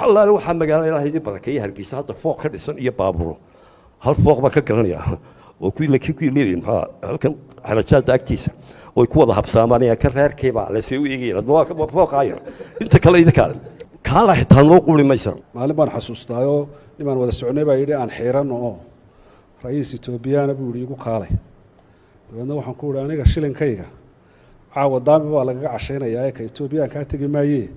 Allaale waxaa magaalo Ilaahay idin barakeeya Hargeysa hadda fooq ka dhisan iyo baaburo. Hal fooq baan ka garanayaa oo kuwii laakiin kuwii leeyihin maxaa halkan xarajaada agtiisa oy ku wada habsaamanayaan ka reerkay baa lasee u eegayaan. Hadda waa fooqaa yar, inta kale idinkaa kaala xitaa noo quli maysaan. Maalin baan xasuustaayoo nimaan wada soconay baa yidhi aan xiiranno oo ra'iis Etoobiyana buu yidhi igu kaalay. Dabeedna waxaan ku idhi aniga shilinkayga caawa daami baa lagaga cashaynayaa ee ka Etoobiyaan kaa tegi maayee,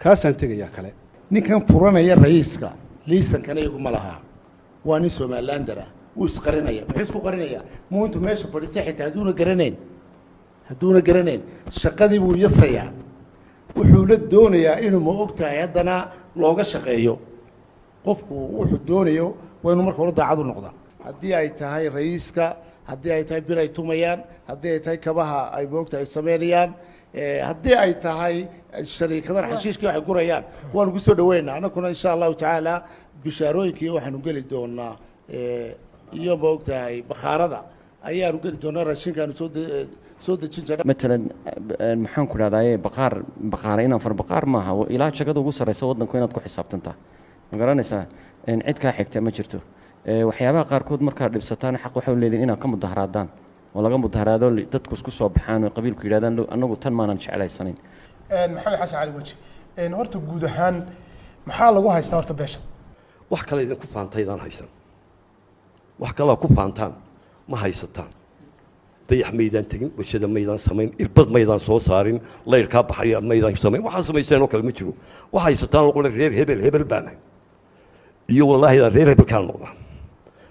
kaasaan tegayaa kale. Ninkan furanaya ra'iiska liisankana iyagu ma lahaa, waa nin Somalilander ah, wuu isqarinaya. Muxuu isku qarinayaa? Muu intuu meesha fadhiista xitaa hadduuna garanayn shaqadii buu yasayaa. Wuxuuna doonayaa inuu, ma og tahay, haddana looga shaqeeyo. Qofku wuxuu doonayo waa inuu marka hore daacad u noqdaa. Haddii ay tahay ra'iiska, haddii ay tahay bir ay tumayaan, haddii ay tahay kabaha ay moogta ay samaynayaan, haddii ay tahay shariikadan xashiishkii waxay gurayaan, waanu ku soo dhaweynaa annakuna insha Allahu tacaala. Bishaarooyinkii waxaanu geli doonaa iyo ma og tahay bakhaarada ayaanu geli doonaa, raashinkaanu soo dejin jirna. Matalan, maxaan ku dhahdaye, baqaar, baqaara inaan far baqaar maaha. Ilaa jagada ugu sarreysa waddanku inaad ku xisaabtantaa, ma garanaysaa? Cid kaa xigta ma jirto. Waxyaabaha qaarkood markaad dhibsataan xaq waxay u leedihin inaad ka mudaharaadaan oo laga mudaharaado, dadku isku soo baxaan oo qabiilku yidhahdaan annagu tan maanan jeclaysanayn. Maxamed Xasan Cali Weji, horta guud ahaan maxaa lagu haystaa horta beesha? Wax kale idinku faantaydaan haysan, wax kalaa ku faantaan ma haysataan. Dayax maydaan tegin, warshada maydaan samayn, irbad maydaan soo saarin, layrkaa baxaya maydaan samayn. Waxaa samaysteen oo kale ma jiro. Wax haysataan oo qole reer hebel hebel baanahay iyo wallaahi reer hebelkaan noqdaa.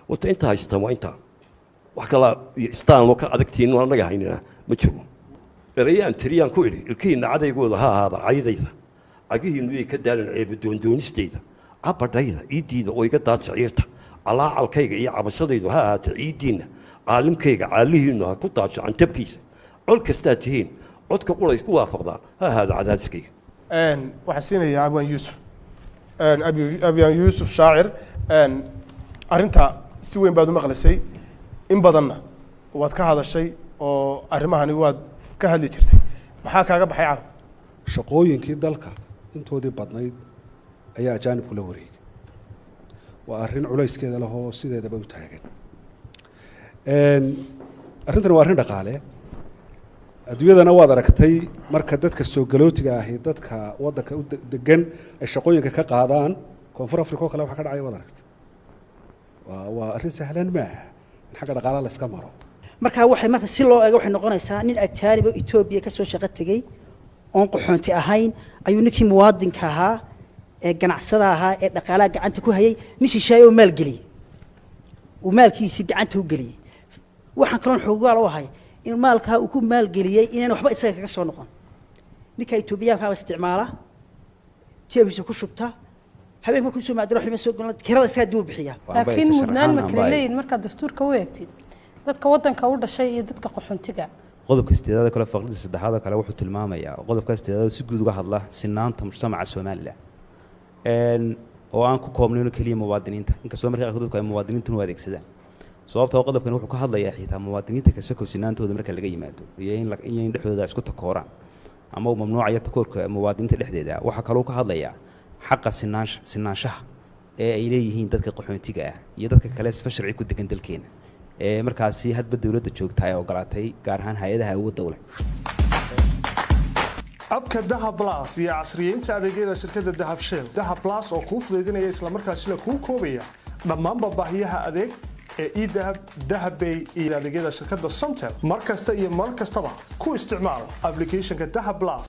Wata intaa haysataan waa intaa. Wax kalaa istaan oo ka adagtiin annaga haynina ma jiro. Erayaan tiriyaan ku idhi: ilkihiinna cadaygooda ha ahaada caydayda, cagihiinnu yay ka daalin ceeba doondoonistayda, cabadhayda iiddiida oo iga daad shaciirta, calaacalkayga iyo cabashadaydu ha ahaato ciiddiinna, caalimkayga caalihiinnu ha ku daadsho cantabkiisa, col kastaad tihiin codka qura isku waafaqdaan ha ahaado cadaadiskayga. Waxaan siinayaa Abwaan Yuusuf, Abwaan Yuusuf Shaacir. Arrinta si weyn baad u maqlisay, in badanna waad ka hadashay oo arrimahani waad ka hadli jirtay. Maxaa kaaga baxay caaw? Shaqooyinkii dalka intoodii badnayd ayaa ajaanibku la wareegay. Waa arrin culayskeeda lehoo sideedaba u taagan. Arrintani waa arrin dhaqaale. Adduunyadana waad aragtay, marka dadka soo galootiga ahi dadka waddanka u degan ay shaqooyinka ka qaadaan, Koonfur Africa oo kale waxa ka dhacaya waad aragtay. Waa arrin sahlan maaha in xagga dhaqaalaha la iska maro. Marka waxay marka si loo eego waxay noqonaysaa nin ajaanib oo Etoobiya ka soo shaqo tegey oon qaxoonti ahayn ayuu ninkii muwaadinka ahaa ee ganacsada ahaa ee dhaqaalaha gacanta ku hayay nin shisheeye oo maalgeliyey, uu maalkiisii gacanta u geliyey. Waxaan kaloon xoogaal u ahay in maalkaa uu ku maalgeliyey inaan waxba isaga kaga soo noqon. Ninka Etoobiyaankaaba isticmaala, jeebkiisa ku shubta, habeenka markuu soo maadaro xilma soo gelin, kirada isagaa dib u bixiya. Laakiin mudnaan ma kala leeyihin markaad dastuurka u eegtid dadka waddanka u dhashay iyo dadka qaxoontiga? Qodobka sideedaad kale, faqradda saddexaad oo kale, wuxuu tilmaamayaa qodobka sideedaad si guud uga hadla sinaanta mujtamaca Somaliland oo aan ku koobnayn keliya muwaadiniinta, inkastoo marka qaarkood dadku ay muwaadiniintuna u adeegsadaan. Sababtoo qodobkan wuxuu ka hadlayaa xitaa muwaadiniinta kasako sinaantooda marka laga yimaado iyo in dhexdooda isku takooraan ama uu mamnuucayo takoorka muwaadiniinta dhexdeeda. Waxaa kaloo ka hadlayaa xaqa sinaanshaha ee ay leeyihiin dadka qaxoontiga ah iyo dadka kale sifa sharci ku degan dalkeena ee markaasi hadba dowladda joogta ay ogolaatay, gaar ahaan hay-adaha awoodda u leh. App-ka Dahab Plus iyo casriyeynta adeegyada shirkadda Dahab Shell. Dahab Plus oo kuu fudaydinaya islamarkaasina kuu koobaya dhammaanba baahiyaha adeeg ee eDahab, Dahabbay iyo adeegyada shirkadda Somtel. Mar kasta iyo mar kastaba ku isticmaal application-ka Dahab Plus.